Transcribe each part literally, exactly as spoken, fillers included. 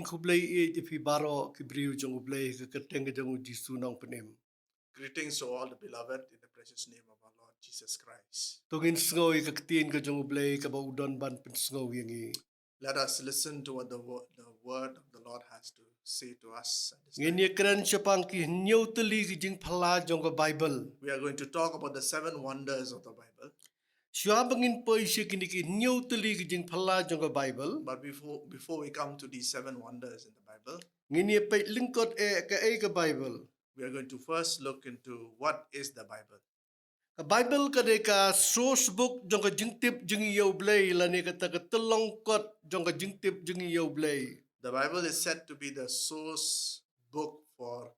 Khublei ïa phi baroh ki briew jong U Blei ha ka kyrteng ka jong U Jisu Nongpynim. Greetings to all the beloved in the precious name of our Lord Jesus Christ. To ngin sngew ïa ka ktien ka jong U Blei kaba u don ban pynsngew ïa ngi. Let us listen to what the wo-, the word of the Lord has to say to us at this time. Ngin ïa kren shaphang ki hynñiew tylli ki jingphylla jong ka Baibl. We are going to talk about the seven wonders of the Bible. Shuwa ba ngin poi sha kine ki hynñiew tylli ki jingphylla jong ka Baibl. But before, before we come to these seven wonders in the Bible, ngin ïa peit lyngkot eh kaei ka Baibl. We are going to first look into what is the Bible. Ka Baibl ka dei ka source book jong ka jingtip jong ngi ïa U Blei, lane kata ka tyllong kot jong ka jingtip jong ngi ïa U Blei. The Bible is said to be the source book for,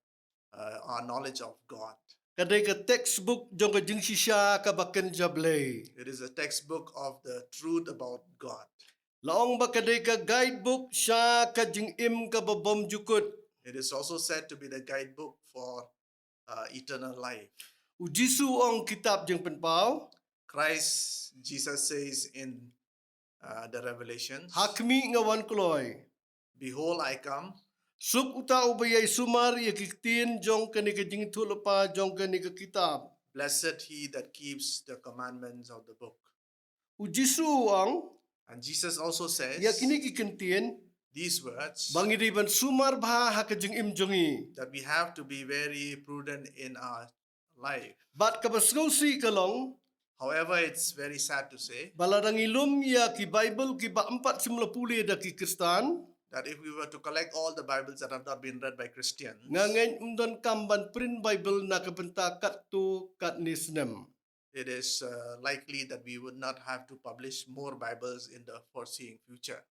uh, our knowledge of God. Ka dei ka textbook jong ka jingshisha kaba kynja Blei. It is a textbook of the truth about God. La ong ba ka dei ka guidebook sha ka jingim kaba bymjukut. It is also said to be the guidebook for, uh, eternal life. U Jisu u ong, kitab Jingpynpaw. Christ Jesus says in, uh, the Revelations, ha khmih nga wan kloi. Behold, I come. Suk uta uba ïai sumar ïa ki ktien jong kane ka jingïathuh lypa jong kane ka kitab. Blessed he that keeps the commandments of the book. U Jisu u ong, and Jesus also says, ïa kine ki ktien, these words, ba ngi dei ban sumar bha ha ka jingim jong ngi, that we have to be very prudent in our life. Bad kaba sngewsih ka long, however, it's very sad to say, ba lada ngi lum ïa ki Baibl kiba ym pat shym la pule da ki Khristan, that if we were to collect all the Bibles that have not been read by Christians, nga ngeit ym donkam ban print Baibl na ka bynta katto katne snem. It is, uh, likely that we would not have to publish more Bibles in the foreseeing future.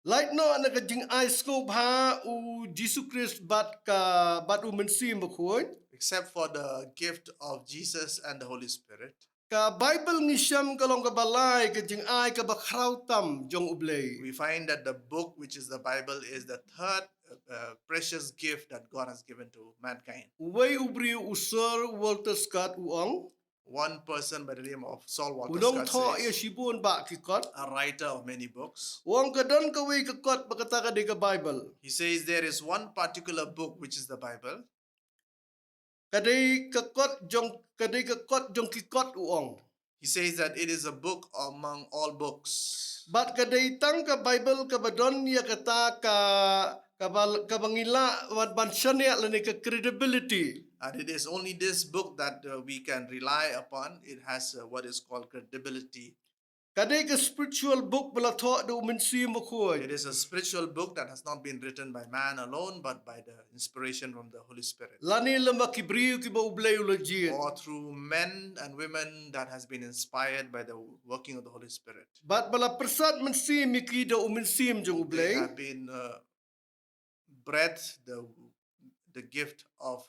Lait noh na ka jingai sngewbha U Jisu Khrist bad ka, bad U Mynsiem Bakhuid. Except for the gift of Jesus and the Holy Spirit. Ka Baibl ngi shem ka long kaba lai ka jingai kaba khraw tam jong U Blei. We find that the book, which is the Bible, is the third, uh, uh, precious gift that God has given to mankind. Uwei u briew, u Sir Walter Scott, u ong, one person by the name of Sir Walter Scott, u nongthoh ïa shibun bah ki kot, a writer of many books. U ong ka don kawei ka kot ba kata ka dei ka Baibl. He says there is one particular book, which is the Bible. Ka dei ka kot jong, ka dei ka kot jong ki kot, u ong. He says that it is a book among all books. Bad ka dei tang ka Baibl kaba don ïa kata ka, kaba, kaba ngi lah ban, ban shaniah lane ka credibility. And it is only this book that, uh, we can rely upon. It has, uh, what is called credibility. Ka dei ka spiritual book ba la thoh da U Mynsiem Bakhuid. It is a spiritual book that has not been written by man alone, but by the inspiration from the Holy Spirit. Lane lem bad ki briew kiba U Blei u la jied. Or through men and women that has been inspired by the working of the Holy Spirit. Bad ba la pyrsad mynsiem ïa ki da U Mynsiem jong U Blei. They have been, uh, breathed the, the gift of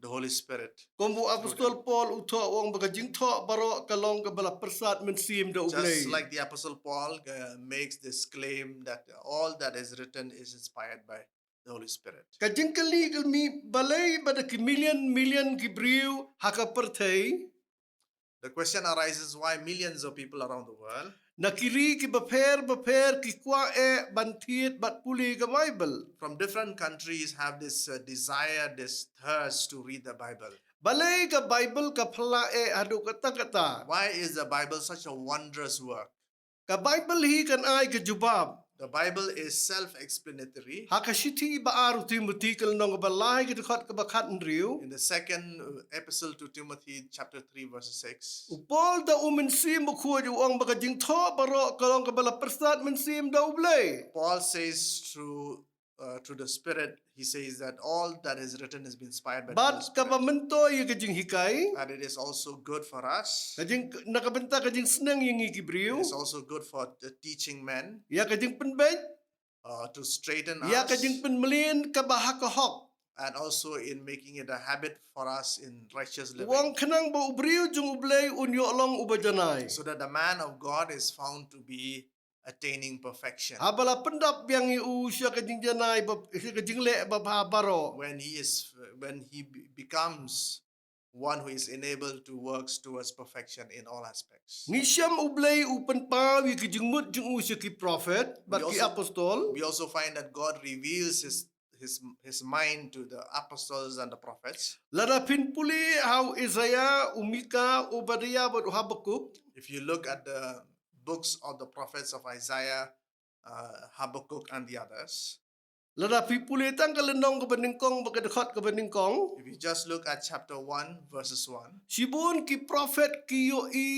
the Holy Spirit. Kum u Apostol Paul u thoh, u ong ba ka jingthoh baroh ka long kaba la pyrsad mynsiem da U Blei. Just like the Apostle Paul, uh, makes this claim that all that is written is inspired by the Holy Spirit. Ka jingkylli ka mih, balei ba da ki million million ki briew ha ka pyrthei. The question arises why millions of people around the world, na ki ri kiba pher bapher, ki kwah eh ban thied bad pule ka Baibl. From different countries have this, uh, desire, this thirst to read the Bible. Balei ka Baibl ka phylla eh haduh katta katta? Why is the Bible such a wondrous work? Ka Baibl hi kan ai ka jubab. The Bible is self-explanatory. Ha ka shithi ba ar u Timothi, ka lynnong kaba lai, ka dkhot kaba khathynriew. In the second, uh, epistle to Timothy, chapter three, verse six. U Paul da U Mynsiem Bakhuid u ong ba ka jingthoh baroh ka long kaba la pyrsad mynsiem da U Blei. Paul says through, uh, through the Spirit, he says that all that is written has been inspired by the Holy Spirit. Bad kaba myntoi ïa ka jinghikai. And it is also good for us. Ka jing, na ka bynta ka jingsneng ïa ngi ki briew. It is also good for the teaching men. Ïa ka jingpynbeit. Uh, to straighten us. Ïa ka jingpynmlien kaba ha ka hok. And also in making it a habit for us in righteous living. U ong khnang ba u briew jong U Blei un ïoh long uba janai. So that the man of God is found to be attaining perfection. Haba la pyndap biang ïa u sha ka jingjanai ba, sha ka jingleh babha baroh. When he is, when he be-, becomes one who is enabled to works towards perfection in all aspects. Ngi shem U Blei u pynpaw ïa ki jingmut jong u sha ki prophet bad ki also- apostol. We also find that God reveals his his his mind to the apostles and the prophets. Lada phin pule ha u Isaiah, u Mika, u Obadiah bad u Habakkuk. If you look at the books of the prophets of Isaiah, uh, Habakkuk, and the others, Lada phi pule tang ka lynnong kaba nyngkong bad ka dkhot kaba nyngkong. If you just look at chapter one, verses one, Shibun ki prophet ki ïohi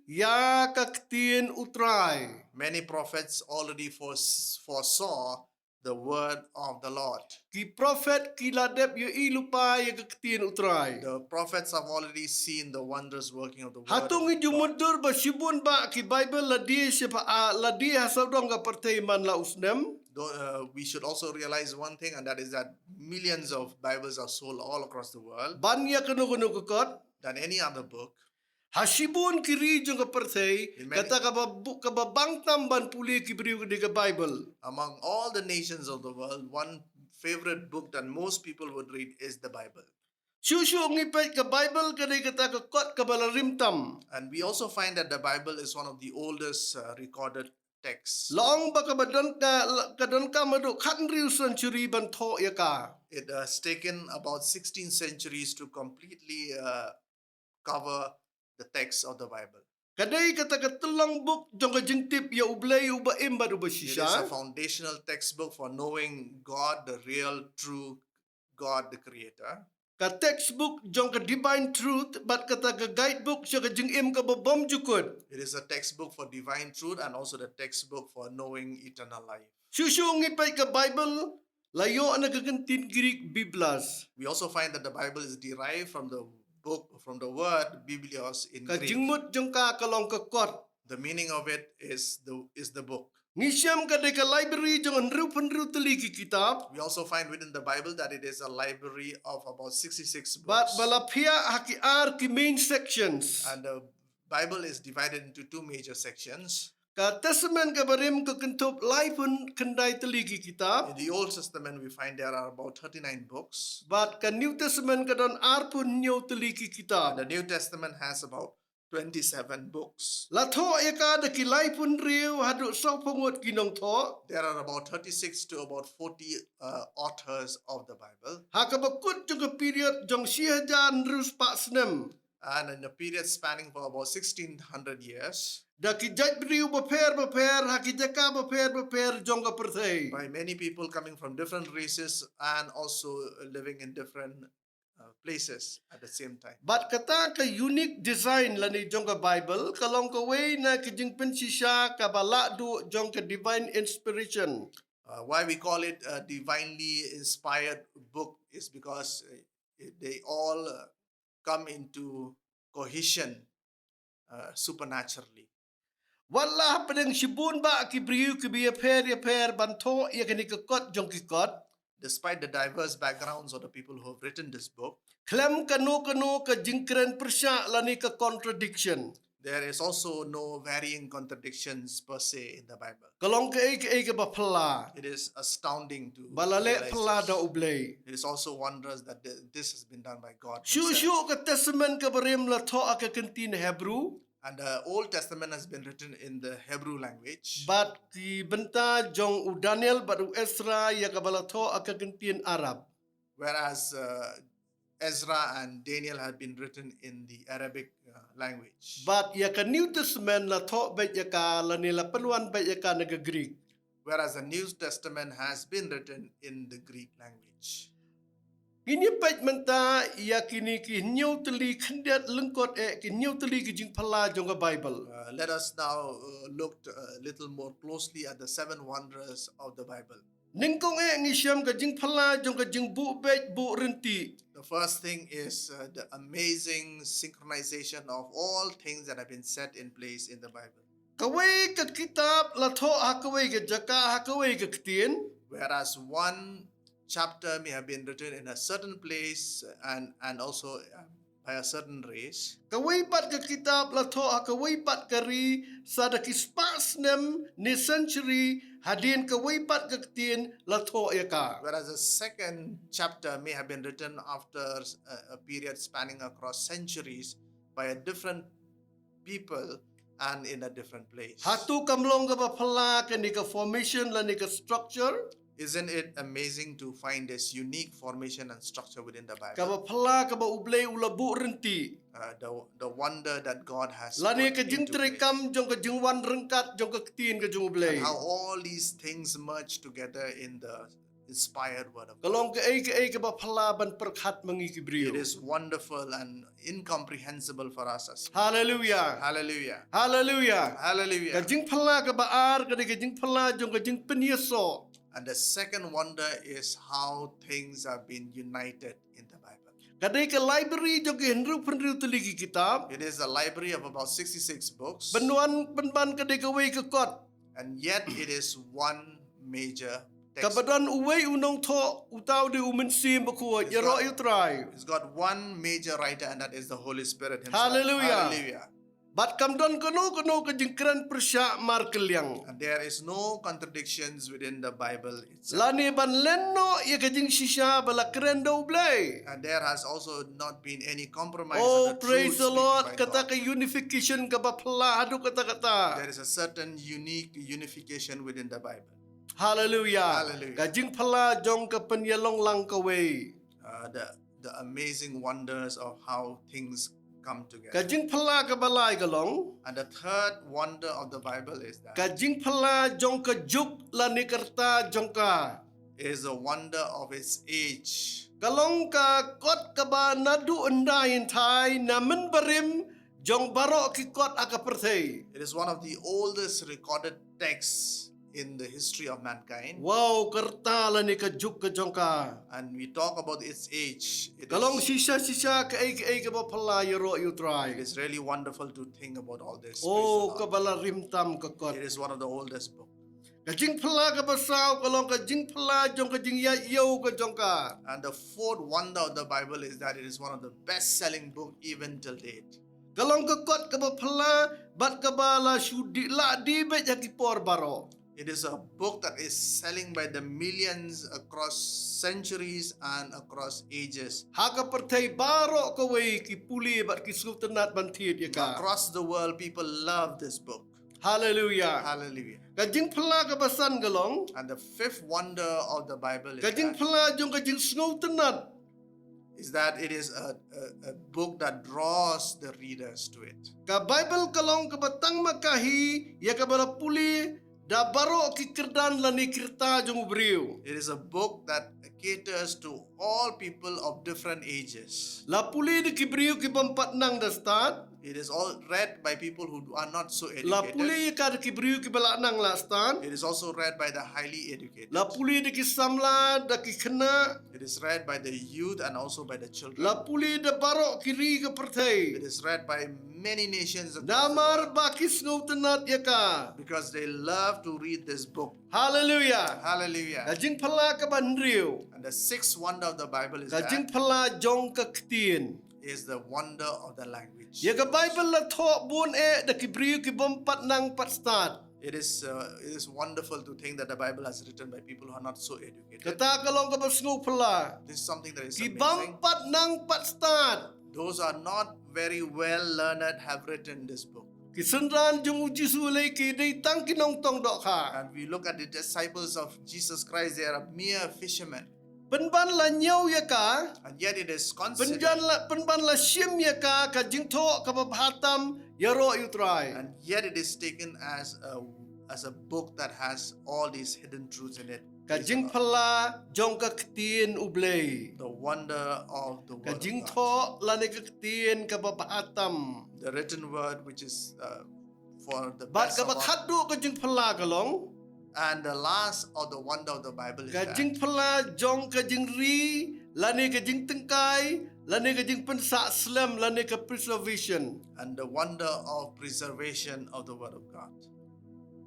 ïa ka ktien U Trai. Many prophets already fores- foresaw the word of the Lord. Ki prophet ki la dep ïohi lypa ïa ka ktien U Trai. The prophets have already seen the wondrous working of the word. Hato ngi ju mutdur ba shibun bah ki Bible la die sha pha- ah, la die ha sawdong ka pyrthei man la u snem. Though, uh, we should also realize one thing, and that is that millions of Bibles are sold all across the world. Ban ïa kano kano ka kot. Than any other book. Ha shibun ki ri jong ka pyrthei, In many- kata kaba bu- kaba bang tam ban pule ki briew ka dei ka Bible. Among all the nations of the world, one favorite book that most people would read is the Bible. Shuh shuh ngi peit ka Bible ka dei kata ka kot kaba la rim tam. And we also find that the Bible is one of the oldest uh, recorded texts. La ong ba kaba don ka, ka donkam haduh khathynriew century ban thoh ïa ka. It has taken about sixteen centuries to completely uh, cover the text of the Bible. Ka dei kata ka tyllong book jong ka jingtip ïa U Blei uba im bad uba It is shisha. A foundational textbook for knowing God, the real, true God, the Creator. Ka textbook jong ka divine truth bad kata ka guidebook sha ka jingim kaba bymjukut. It is a textbook for divine truth and also the textbook for knowing eternal life. Shuh shuh ngi peit ka Bible la ïoh na ka kyntien Greek Biblos. We also find that the Bible is derived from the book, from the word biblios in Ka Greek. Jingmut jong ka ka long ka kot. The meaning of it is the is the book. Ngi shem ka dei ka library jong hynriewphew hynriew tylli ki kitab. We also find within the Bible that it is a library of about sixty-six Bad books. Ba la phiah ha ki ar ki main sections. And the Bible is divided into two major sections. Ka Testament kaba rim ka kynthup laiphew khyndai tylli ki kitab. In the Old Testament, we find there are about thirty-nine books. Bad ka New Testament ka don arphew hynñiew tylli ki kitab. And the New Testament has about twenty-seven books. La thoh ïa ka da ki laiphew hynriew haduh sawphew ngut ki nongthoh. There are about thirty-six to about forty uh, authors of the Bible. Ha kaba kut jong ka period jong shi hajar hynriew spah snem. And in a period spanning for about sixteen hundred years, Da ki jaitbynriew bapher bapher ha ki jaka bapher bapher jong ka pyrthei. By many people coming from different races and also living in different uh, places at the same time. Bad kata ka unique design lane jong ka Bible ka long kawei na ka jingpynshisha kaba lahduh jong ka divine inspiration. Uh, why we call it a divinely inspired book is because uh, it- they all uh, come into cohesion uh, supernaturally. Wat la hapdeng shibun bah ki briew kiba ïapher ïapher ban thoh ïa kane ka kot jong ki kot. Despite the diverse backgrounds of the people who have written this book, Khlem kano kano ka jingkren pyrshah lane ka contradiction. there is also no varying contradictions per se in the Bible. Ka long kaei kaei kaba phylla. It is astounding to Ba la leh realize phylla this. Da U Blei. It is also wondrous that th- this has been done by God Shuh himself. Shuh ka Testament kaba rim la thoh ha ka kyntien Hebrew. And the Old Testament has been written in the Hebrew language, Bad ki bynta jong u Daniel bad u Ezra ïa kaba la thoh ha ka kyntien Arab. Whereas uh, Ezra and Daniel had been written in the Arabic uh, language. Bad ïa ka New Testament la thoh beit ïa ka lane la pynwan beit ïa ka na ka Greek. Whereas the New Testament has been written in the Greek language. Ngin ïa peit mynta ïa kine ki hynñiew tylli khyndiat lyngkot eh ki hynñiew tylli ki jingphylla jong ka Bible. Uh, let us now uh, look a little more closely at the seven wonders of the Bible. Nyngkong eh ngi shem ka jingphylla jong ka jingbuh beit buh rynti. The first thing is uh, the amazing synchronization of all things that have been set in place in the Bible. Kawei ka kitab la thoh ha kawei ka jaka ha kawei ka ktien. Whereas one chapter may have been written in a certain place and, and also uh, by a certain race. Kawei pat ka kitab la thoh ha kawei pat ka ri sa da ki spah snem ne century Hadien kawei pat ka ktien la thoh ïa ka. Whereas the second chapter may have been written after a, a period spanning across centuries by a different people and in a different place. Hato kam long kaba phylla kane ka formation lane ka structure? Isn't it amazing to find this unique formation and structure within the Bible? Kaba phylla kaba U Blei u la buh rynti. Uh, the, the wonder that God has Lane put ka into place. jingtreikam jong ka jingwan ryngkat jong ka ktien ka jong U Blei. And how all these things merge together in the inspired word of Ka long God. kaei kaei kaba phylla ban pyrkhat ma ngi ki briew. It is wonderful and incomprehensible for us as humans. Hallelujah. Hallelujah. Hallelujah. Ka Hallelujah. jingphylla kaba ar ka dei ka jingphylla jong ka jingpynïasoh. And the second wonder is how things have been united in the Bible. Ka dei ka library jong ki hynriew phew hynriew tylli ki kitab. It is a library of about sixty-six books. Pynban pynban ka dei kawei ka kot. And yet it is one major text. Kaba don uwei u nongthoh, uta u dei u Mynsiem Bakhuid, ïaroh ïa U Trai. It's got one major writer, and that is the Holy Spirit Himself. Hallelujah. Hallelujah. Bad kam don kano kano ka jingkren pyrshah markylliang. And there is no contradictions within the Bible itself. Lane ban len noh ïa ka jingshisha ba la kren da U Blei. And there has also not been any compromise of the truth spoken by God. Oh, praise the Lord. Kata ka unification kaba phylla haduh katta katta. There is a certain unique unification within the Bible. Hallelujah. Hallelujah. Ka jingphylla jong ka pynïalong lang kawei. Uh, the the amazing wonders of how things come together. Ka jingphylla kaba lai ka long. And the third wonder of the Bible is that. Ka jingphylla jong ka juk lane ka rta jong ka. Is the wonder of its age. Ka long ka kot kaba naduh hyndai hynthai na mynbarim jong baroh ki kot ha ka pyrthei. It is one of the oldest recorded texts in the history of mankind. Wow, ka rta lane ka juk ka jong ka. And we talk about its age. It Ka long is, shisha shisha kaei kaei kaba phylla ïaroh ïa U Trai. It is really wonderful to think about all this. Praise the Oh, Lord. kaba la rim tam ka kot. It is one of the oldest books. Ka jingphylla kaba saw ka long ka jingphylla jong ka jingïaid ïew ka jong ka. And the fourth wonder of the Bible is that it is one of the best-selling book even till date. Ka long ka kot kaba phylla bad kaba la shu dih lah dih beit ha ki por baroh. It is a book that is selling by the millions across centuries and across ages. Ha ka pyrthei baroh kawei ki pule bad ki sngewtynnat ban thied ïa ka. Across the world, people love this book. Hallelujah. Hallelujah. Ka jingphylla kaba san ka long. And the fifth wonder of the Bible is Ka jingphylla jong ka jingsngewtynnat. is that it is a, a, a book that draws the readers to it. Ka Baibl ka long kaba tang ma ka hi ïa kaba la pule da baroh ki kyrdan lane ki rta jong u briew. It is a book that caters to all people of different ages. La pule da ki briew ki bym pat nang da stad. It is all read by people who are not so educated. La pule ïa ka da ki briew kiba lah nang lah stad. It is also read by the highly educated. La pule da ki samla, da ki khynnah. It is read by the youth and also by the children. La pule da baroh ki ri ka pyrthei. It is read by many nations across the world. Namar ba ki sngewtynnat ïa ka. Because they love to read this book. Hallelujah. Hallelujah. Ka jingphylla kaba hynriew. And the sixth wonder of the Bible is that. Ka jingphylla jong ka ktien. Is the wonder of the language. Ïa ka Baibl la thoh bun eh da ki briew ki bym pat nang pat stad. It is, uh, it is wonderful to think that the Bible has written by people who are not so educated. Kata ka long kaba sngewphylla. This is something that is amazing. Ki bym pat nang pat stad. Those are not very well learned have written this book. Ki synran jong u Jisu lei ki dei tang ki nongtong dohkha. And we look at the disciples of Jesus Christ, they are mere fishermen. Pynban la ñiew ïa ka. And yet it is considered. Pynban la, pynban la shim ïa ka, ka jingthoh kaba bha tam ïaroh ïa u Trai. And yet it is taken as a, as a book that has all these hidden truths in it. Ka jingphylla jong ka ktien U Blei. The wonder of the word of God. Ka jingthoh lane ka ktien kaba bha tam. The written word which is, uh, for the best of all. Bad kaba khatduh ka jingphylla ka long. And the last of the wonder of the Bible is that. Ka jingphylla jong ka jingri, lane ka jingtyngkai, lane ka jingpynsah slem, lane ka preservation. And the wonder of preservation of the word of God.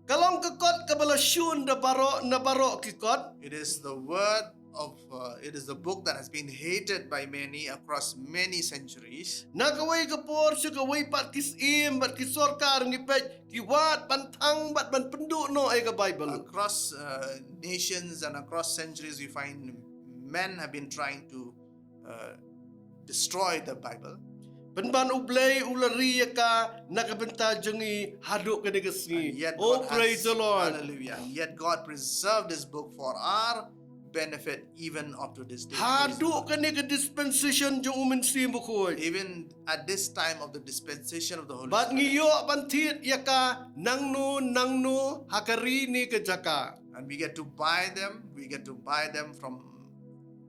Ka long ka kot kaba la shun da baroh, na baroh ki kot. It is the word of uh, it is the book that has been hated by many across many centuries. Na kawei ka por sha kawei pat ki syiem bad ki sorkar ngi peit ki wad ban thang bad ban pynduh noh ïa ka Bible. Across uh, nations and across centuries, we find men have been trying to uh, destroy the Bible. Pynban U Blei u la ri ïa ka na ka bynta jong ngi haduh kane ka sngi. And yet Oh, God praise has, the Lord. Hallelujah. And yet God preserved this book for our benefit even up to this day. Haduh kane ka dispensation jong U Mynsiem Bakhuid. Even at this time of the dispensation of the Holy Bad ngi Spirit. Ïoh ban thied ïa ka nangno nangno ha ka ri ne ka jaka. And we get to buy them, we get to buy them from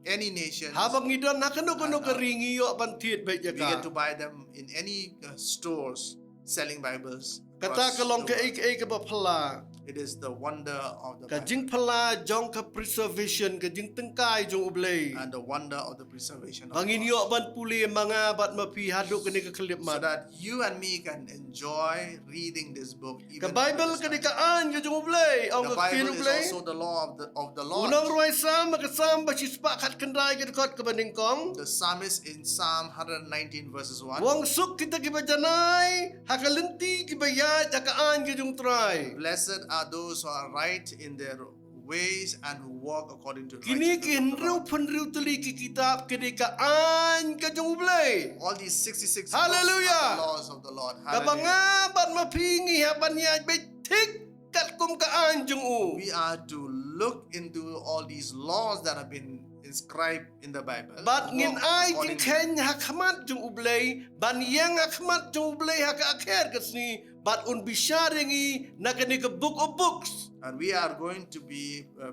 any nation. Haba ngi don ha kano kano ka ri ngi ïoh ban thied beit ïa ka. We get to buy them in any uh, stores selling Bibles. Kata ka long ka ei ka ei ka ba phylla. It is the wonder of the Bible. Ka jingphylla jong ka preservation, ka jingtyngkai jong U Blei. And the wonder of the preservation of God. Ba ngin ïoh ban pule ma nga bad ma phi haduh kane ka khyllipmat. So that you and me can enjoy reading this book. Ka Bible ka dei ka aiñ ka jong U Blei, ong ka ktien U Blei. The Bible is also the law of the, of the Lord. U nongrwai Salm, ka Salm ba shispah khatkhyndai ka dkhot ka ba nyngkong. The psalmist in Psalm one hundred nineteen verses one. U ong suk kita ki ba janai ha ka lynti ki ba ïaid ha ka aiñ ka jong U Trai. Blessed are those who are right in their ways and who walk according to righteousness of the Lord. Kine ki hynriew phew hynriew tylli ki kitab ki dei ka aiñ ka jong U Blei. All these sixty-six books are the laws of the Lord. Hallelujah. Hallelujah. Ka ba nga bad ma phi ngi hap ban ïaid beit thik katkum ka aiñ jong u. We are to look into all these laws that have been inscribed in the Bible. Bad ngin ai jingkheiñ ha khmat jong U Blei, ban ïeng ha khmat jong U Blei ha ka akher ka sngi, bad un bishar ïa ngi na kane ka book of books. And we are going to be uh,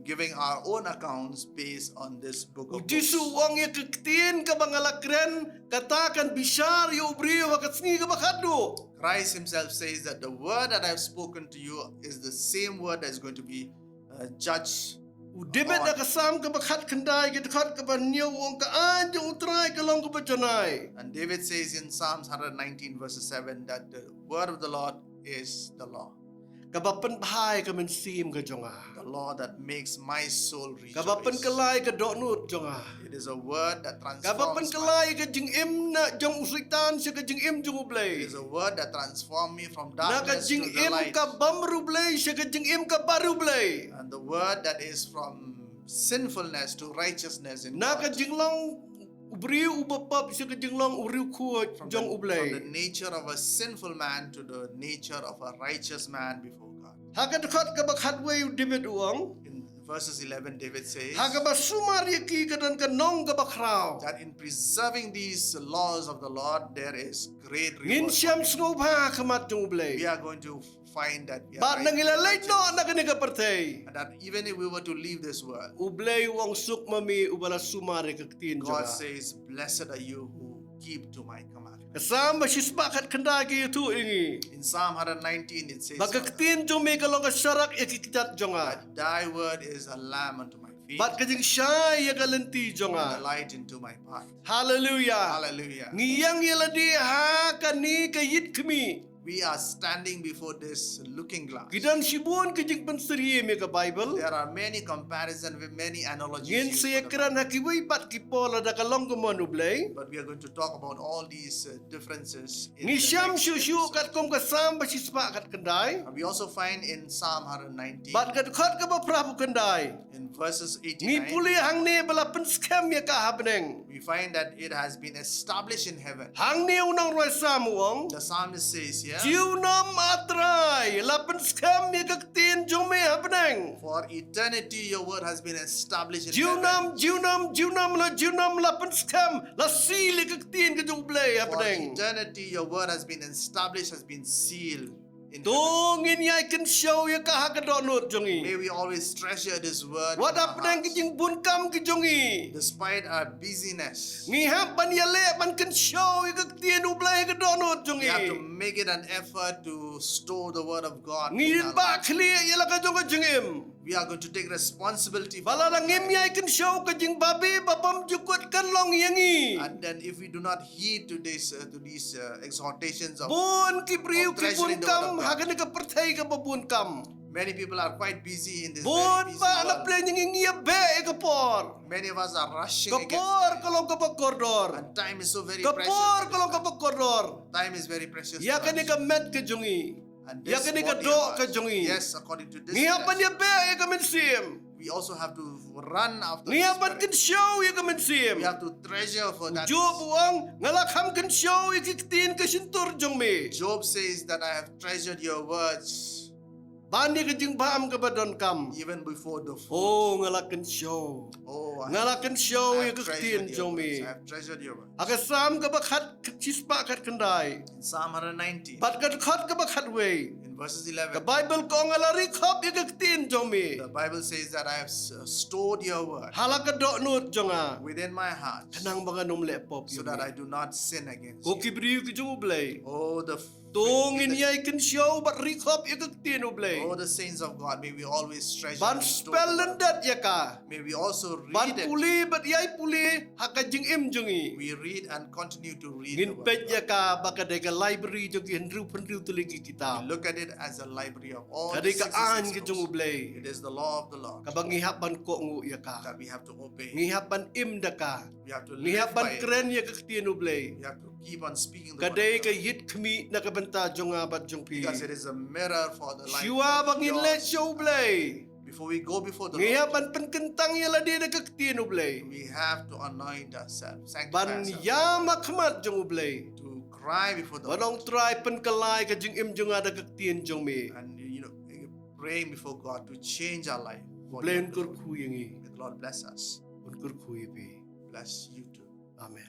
giving our own accounts based on this book of books. U Jisu u ong ïa ka ktien ka ba nga la kren, kata kan bishar ïa u briew ha ka sngi ka ba khatduh. Christ himself says that the word that I have spoken to you is the same word that is going to be uh, judged. U David ha ka Salm ka ba khatkhyndai ka dkhot ka ba hynñiew u ong ka aiñ jong U Trai ka long ka ba janai. And David says in Psalms one hundred nineteen verses seven that the word of the Lord is the law. Ka ba pynbha ïa ka mynsiem ka jong nga. The law that makes my soul rejoice. Ka ba pynkylla ïa ka dohnud jong nga. It is a word that transforms my life. Ka ba pynkylla ïa ka jingim na jong u Soitan sha ka jingim jong U Blei. It is a word that transforms me from darkness to the light. Na ka jingim ka bym riewblei sha ka jingim ka bariewblei. And the word that is from sinfulness to righteousness in God. Na ka jinglong u briew u ba pop sha ka jinglong u riewkhuid jong U Blei. From the, from the nature of a sinful man to the nature of a righteous man before God. Ha ka dkhot ka ba khatwei u David u ong. In verses eleven, David says, ha ka ba sumar ïa ki ka don ka nong ka ba khraw. That in preserving these laws of the Lord, there is great reward. Ngin shem sngewbha ha khmat jong U Blei. We are going to find that we are right. Bad na ngi la leit noh na kane ka pyrthei. And that even if we were to leave this world, U Blei u ong suk ma me u ba la sumar ïa ka ktien jong nga. God says, "Blessed are you who keep to my commandments." Ka Salm ba shispah khatkhyndai ka ïathuh ïa ngi. In Psalm one hundred nineteen, it says, ba ka ktien jong me ka long ka sharak ïa ki kjat jong nga. That thy word is a lamp unto my feet. Bad ka jingshai ïa ka lynti jong nga. And a light into my path. Hallelujah. Hallelujah. Ngi ïeng ïa lade ha kane ka ïit khmih. We are standing before this looking glass. Ki don shibun ki jingpynsyriem ïa ka Bible. There are many comparison with many analogies used for the Bible. Ngin sa ïakren ha kiwei pat ki por lada ka long ka mon U Blei. But we are going to talk about all these uh, differences in the next episode. Ngi shem shuh shuh katkum ka Salm ba shispah khatkhyndai. And we also find in Psalm one hundred nineteen. Bad ka dkhot ka ba phraphew khyndai. In verses eighty-nine, ngi pule hangne ba la pynskhem ïa ka ha bneng. We find that it has been established in heaven. Hangne u nongrwai Salm u ong. The psalmist says here, junom ah Trai, la pynskhem ïa ka ktien jong me ha bneng. For eternity your word has been established in heaven. Junom, junom, junom, la junom, la pynskhem, la seal ïa ka ktien ka jong U Blei ha bneng. For eternity your word has been established, has been sealed. To ngin ïai kynshew ïa ka ha ka dohnud jong ngi. May we always treasure this word in our hearts. Wat hapdeng ki jingbunkam ki jong ngi. Despite our busyness. Ngi hap ban ïaleh ban kynshew ïa ka ktien U Blei ha ka dohnud jong ngi. We have to make it an effort to store the word of God in our lives. Ngin bah khlieh ïa la ka jong ka jingim. We are going to take responsibility for our lives. Ba lada ngim ïai kynshew ka jingbabe ba bymjukut kan long ïa ngi. And then if we do not heed to this, uh, to these, uh, exhortations of, of treasuring the word of God. Bun ki briew ki bunkam ha kane ka pyrthei ka ba bunkam. Many people are quite busy in this very Bun busy ba na world. Plie ngi ngi ïa beh ïa ka por. Many of us are rushing Ka against por time. Ka long kaba kordor. And time is so very Ka precious por in ka this long time. Kaba kordor. Time is very precious Ïa to kane us. Ka met ka jong ngi. And Ïa this kane ka body doh of ka ours. Jong ngi. Yes, according to this Ngi hap ban flesh. Ïa beh ïa ka mynsiem. We also have to run after Ngi the hap ban Spirit. Kynshew ïa ka mynsiem. We have to treasure for that. Job u ong nga la kham kynshew ïa ki ktien ka shyntur jong me. Job says that I have treasured your words. Ban ïa ka jingbam kaba donkam. Even before the food. Oh nga la kynshew. Oh, I Nga la kynshew I ïa have ka treasured ktien your jong words. Me. I have treasured your words. Ha ka Salm kaba khat shispah khat khyndai. In Psalm one hundred nineteen, Bad ka dkhot kaba khatwei. In verses eleven, Ka Bible ka ong nga la ri khop ïa ka ktien jong me. The Bible says that I have s- uh, stored your word. Ha la ka dohnud jong nga. Within my heart. Khnang ba ngan ym leh pop ïa me. So that I do not sin against you. Ko ki briew ki jong U Blei. Oh, the To ngin ïai kynshew bad ri khop ïa ka ktien U Blei. Oh, the saints of God, may we always treasure Ban and store spell the word. Lyndet ïa ka. May we also read Ban it. Pule bad ïai pule ha ka jingim jong ngi. We read and continue to read the word of God. Ngin peit ïa ka ba ka dei ka library jong ki hynriew phew hynriew tylli ki kitab. We look at it as a library of all the sixty-six books. Ka dei ka aiñ ka jong U Blei. It is the law of the Lord. Kaba ngi hap ban kohnguh ïa ka. That we have to obey. Ngi hap ban im da ka. We have to live by it. Ngi hap ban kren ïa ka ktien U Blei. We have to keep on speaking the word of God. Ka dei ka ïit khmih na ka bynta jong nga bad jong phi. Because it is a mirror for the life of yours. Shuwa ba ngin leit sha U Blei. Before we go before the Lord, ngi hap ban pynkyntang ïa lade da ka ktien U Blei. We have to anoint ourselves, sanctify ourselves. Ban ïam ha khmat jong U Blei. To cry before the Lord. Ban ong Trai pynkylla ïa ka jingim jong nga da ka ktien jong me. And you know, praying before God to change our life for Him. U Blei un kyrkhu ïa ngi. May the Lord bless us. Un kyrkhu ïa phi. Bless you too. Amen.